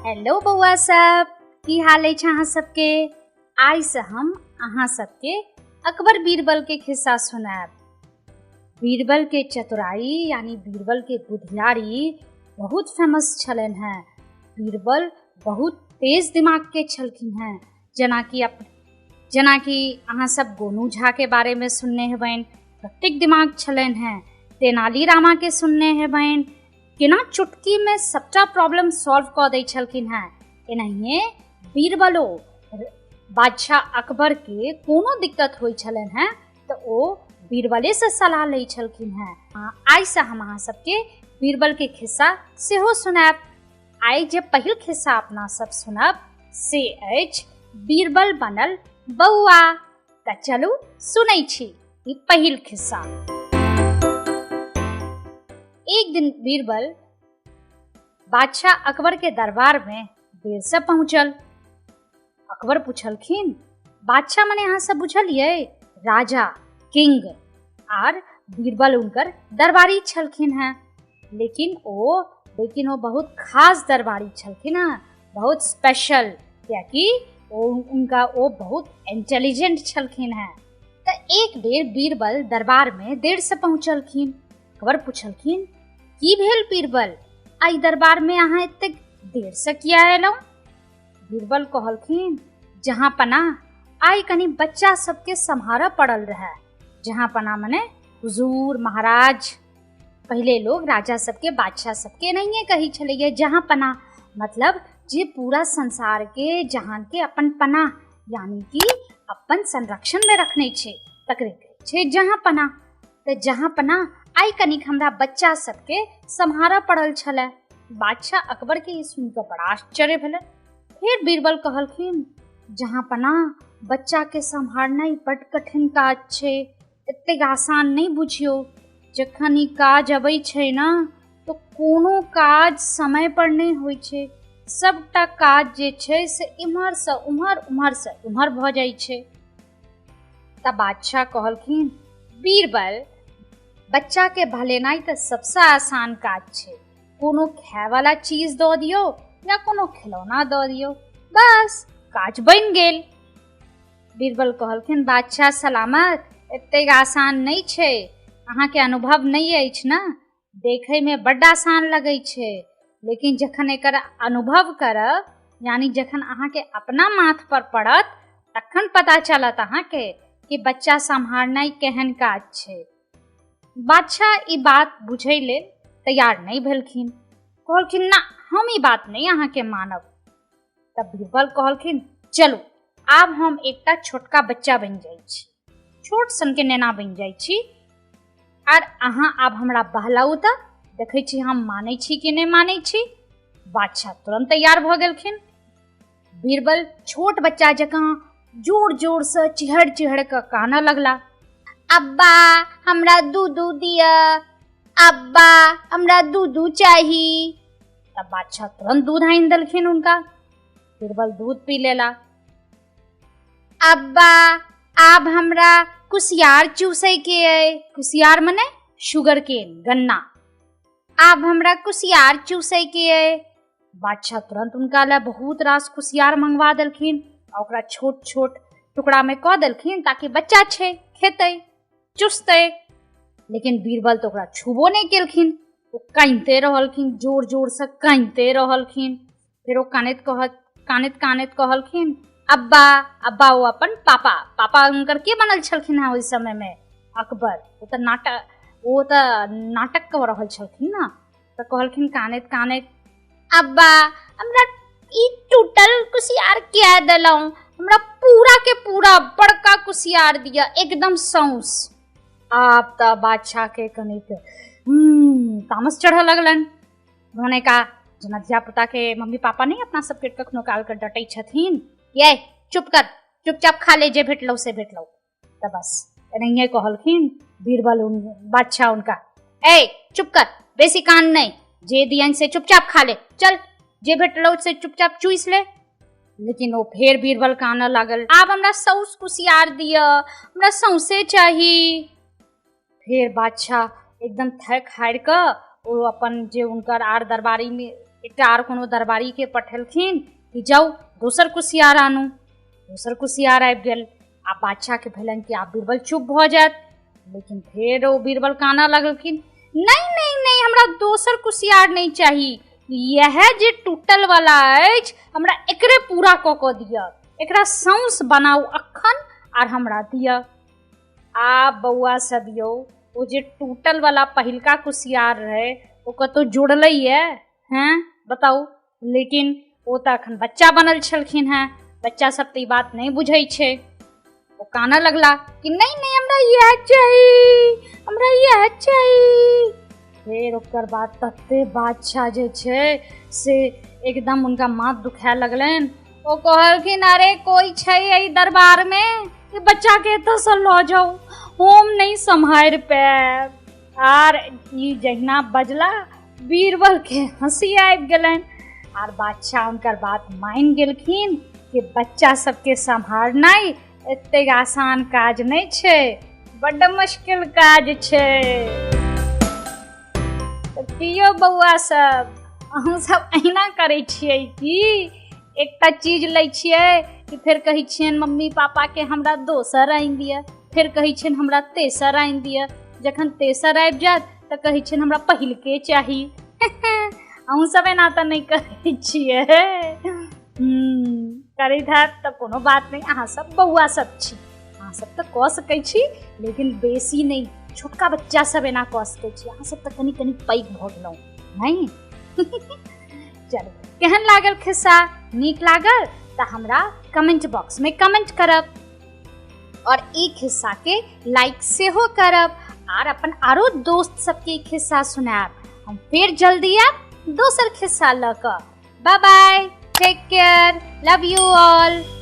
Hello बौआ सब, की हाल अछि अहाँ सबके? आइसँ हम अहाँ सबके अकबर बीरबल के खिस्सा सुनायब। बीरबल के चतुराई यानी बीरबल के बुधियारी बहुत फेमस छलनि हेँ। बीरबल बहुत तेज दिमाग के छलखिन हेँ। जेनाकि अहाँ सब गोनू झा के बारे में सुनने हेबनि, कतेक दिमाग छलनि हेँ। तेनाली रामा के सुनने हेबनि, केना चुटकी में सबटा प्रॉब्लम सॉल्व कऽ दै छलखिन हेँ। एनाहिए बीरबलो बादशाह अकबर के कोनो दिक्कत होइ छलनि हेँ तऽ ओ बीरबलेसँ सलाह लै छलखिन हेँ। आइसँ हम अहाँ सबके बीरबल के खिस्सा सेहो सुनायब। आइ जे पहिल खिस्सा अपना सब सुनब से अछि बीरबल बनल बौआ। तऽ चलू सुनै छी ई पहिल खिस्सा। एक दिन बीरबल बादशाह अकबर के दरबार में देर से पहुंचल। अकबर पुछलखिन, बादशाह मने अहाँ सब बुझलियै, राजा, किंग, आर बीरबल उनकर दरबारी छलखिन हैं। लेकिन ओ बहुत खास दरबारी छलखिन हैं, बहुत स्पेशल, कियाकि ओ उनका ओ बहुत इंटेलिजेंट छलखिन हैं। तऽ एक बेर बीरबल दरबार में देर से पहुंचलखिन। अकबर पुछलखिन, की भेल बीरबल, आइ दरबार में अहाँ एतेक देर से किया एलहुँ? बीरबल कहलखिन, जहाँ पना आइ कनी बच्चा सबके सम्हारऽ पड़ल रहए। जहाँ पना मने हुजूर, महाराज। पहिले लोग राजा सबके, बादशाह सबके एनाहिए कहै छलैया, जहाँ पना मतलब जे पूरा संसार के, जहान के अपन पना यानी कि अपन संरक्षण में रखने छै, तकरे कहै छै जहाँ पना। तऽ जहाँ पना आइ कनिक हमरा बच्चा सबके सम्हारऽ पड़ल छलै। बादशाह अकबर के ई सुनि कऽ बड़ा आश्चर्य भेलै। फेर बीरबल कहलखिन, जहाँ पना बच्चा के सम्हारनाइ बड कठिन काज छै, एतेक आसान नहि बुझियौ। जखन ई काज अबै छै ने तऽ कोनो काज समय पर नहि होइ छै, सबटा काज जे छै से इम्हरसँ उम्हर, उम्हरसँ उम्हर भऽ जाइ छै। तऽ बादशाह कहलखिन, बीरबल बच्चा के बहलेनाइ तऽ सबसँ आसान काज छै, कोनो खायवला चीज दऽ दियौ या कोनो खिलौना दऽ दियौ, बस काज बनि गेल। बीरबल कहलखिन, बादशाह सलामत, एतेक आसान नहि छै, अहाँके अनुभव नहि अछि ने, देखैमे बड्ड आसान लगै छै, लेकिन जखन एकर अनुभव करब, यानी जखन अहाँके अपना माथ पर पड़त, तखन पता चलत अहाँके कि बच्चा सम्हारनाइ केहन काज छै। बादशाह ई बात बुझै लेल तैयार नहि भेलखिन। कहलखिन, ना, हम ई बात नहि अहाँके मानब। तब बीरबल कहलखिन, चलू आब हम एकटा छोटका बच्चा बनि जाइ छी, छोट सनके नेना बनि जाइ छी, आर अहाँ आब हमरा बहलाउ तऽ देखै छी हम मानै छी कि नहि मानै छी। बादशाह तुरंत तैयार भऽ गेलखिन। बीरबल छोट बच्चा जकाँ जोर जोर से चिहड़ चिहड़ कऽ कानऽ लगला, अब्बा हमरा दूध दिअ, अब्बा हमरा दूध चाही। तब बादशाह तुरंत दूध आनि देलखिन हुनका। बीरबल दूध पी लेला। अब्बा आब हमरा कुसियार चूसै के अइ, कुसियार मने शुगर केन, गन्ना, आब हमरा कुसियार चूसै के अइ। बादशाह तुरंत हुनका लए बहुत रास कुसियार मंगवा देलखिन आ ओकरा छोट छोट टुकड़ा में कऽ देलखिन ताकि बच्चा छै, खेतै चुसतै। लेकिन बीरबल तऽ ओकरा छुबो नहि केलखिन, ओ कानिते रहलखिन, जोर जोर से कानिते रहलखिन। फेर ओ कानैत कानैत कहलखिन, अब्बा अब्बा। ओ अपन पापा, पापा हुनकर के बनल छलखिन हेँ ओहि समय में? अकबर। ओ तऽ नाटक कऽ रहल छलखिन ने। तऽ कहलखिन कानैत कानैत, अब्बा हमरा ई टूटल कुसियार किया देलहुँ, हमरा पूरा के पूरा बड़का कुसियार दिअ, एकदम सौंस। आब तऽ बादशाह के कनिक तामस चढ़ऽ लगलनि। भने का जेना धिया पुता के मम्मी पापा नहीं अपना सबके कखनो काल के डटै छथिन, ये चुप कर, चुपचाप खा ले, जे भेटलौ से भेटलौ। तऽ बस एनाहिए कहलखिन बीरबल उन बादशाह उनका, ए चुप कर, बेसी कान नहीं, जे दियन से चुपचाप खा ले, चल जे भेटलौ से चुपचाप चूस ले। लेकिन ओ फेर बीरबल कानऽ लागल, आब हमरा सौस कुसियार दिअ, हमरा सौंसे चाही। फेर बादशाह एकदम थक हारि कऽ ओ अपन जे हुनकर आर दरबारी में एकटा आर कोनो दरबारीके पठेलखिन कि जाउ दोसर कुसियार आनू। दोसर कुसियार आबि गेल। आब बादशाहके भेलनि कि आब बीरबल चुप भऽ जायत, लेकिन फेर ओ बीरबल कानऽ लगलखिन, नहि नहि नहि, हमरा दोसर कुसियार नहि चाही, इएह जे टूटल वाला अछि हमरा एकरे पूरा कऽ कऽ दिअ, एकरा सौंस बनाउ अखन आर हमरा दिअ। आब बौआ सब यौ, ओ जे टूटल वाला पहिलका कुसियार रहे ओ कतहु जुड़लै ये हैं बताउ? लेकिन ओ तऽ अखन बच्चा बनल छलखिन हेँ, बच्चा सब तऽ ई बात नहि बुझै छै। ओ कानऽ लगला कि नहि नहि, हमरा इएह चाही, हमरा इएह चाही। फेर ओकर बाद तते बादशाह जे छै से एकदम हुनका माथ दुखाए लगलनि। ओ कहलखिन, अरे कोइ छै एहि दरबारमे कि बच्चाके एतऽसँ लऽ जाउ, हम नहि सम्हारि पायब। आर ई जहिना बजला बीरबलके हँसी आबि गेलनि आर बादशाह हुनकर बात मानि गेलखिन कि बच्चा सबके सम्हारनाइ एतेक आसान काज नहि छै, बड्ड मुश्किल काज छै। तऽ कियो बौआ सब, अहूँ सब अहिना करै छियै कि एकटा चीज लै छियै कि फेर कहै छियनि मम्मी पापाके हमरा दोसर आनि दिअ, फेर कहै छियनि हमरा तेसर आनि दिअ, जखन तेसर आबि जायत तऽ कहै छियनि हमरा पहिलके चाही। अहूँ सब एना तऽ नहि करै छियै? करैत हैत तऽ कोनो बात नहि, अहाँ सब बौआ सब छी, अहाँ सब तऽ कऽ सकै छी, लेकिन बेसी नहि, छोटका बच्चा सब एना कऽ सकै छी, अहाँ सब तऽ कनि कनि पैघ भऽ गेलहुँ नहि? चलू, केहन लागल खिस्सा? नीक लागल तऽ हमरा कमेंट बॉक्स में कमेंट करब और ई खिस्सा के लाइक सेहो करब आर अपन आरो दोस्त सबके ई खिस्सा सुनायब। हम फेर जल्दी आयब दोसर खिस्सा लऽ कऽ। Bye bye, take care, love you all.